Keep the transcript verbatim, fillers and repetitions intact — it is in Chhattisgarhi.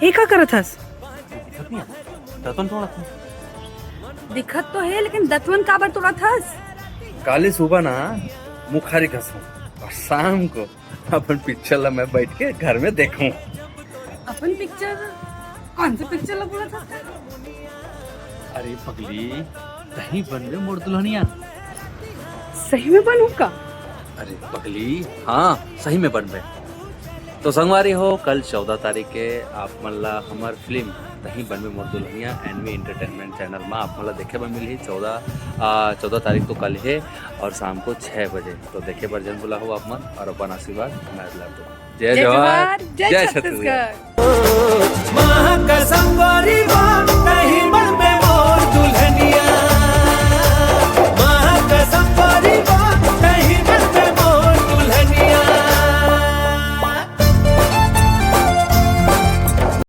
ये का करत हस? दिखत नहीं आता, दतवन तोड़त हूँ। दिखत तो है, लेकिन दतवन काबर तोड़त हस? काली सुबह ना मुखारी घसू और शाम को अपन पिक्चर ला मैं बैठ के घर में देखूं। अपन पिक्चर? कौन सी पिक्चर ला बोलत हस? अरे पगली, तहीं बनबे मोर दुल्हनिया। सही में बनू का? अरे पगली, हाँ, सही में बनबे। तो संगवारी हो, कल चौदह तारीख के आप मन ला हमर फिल्म तहीं बनबे मोर दुल्हनिया एनवी एंटरटेनमेंट चैनल में आप मन ला देखे बर मिलही। चौदह आ, चौदह तारीख तो कल है और शाम को छः बजे। तो देखे बर जन बुलाहू आप मन और अपन आशीर्वाद हमारे ला दो। जय जवाहर, जय छत्तीसगढ़। माँ कसम गोरी माँ,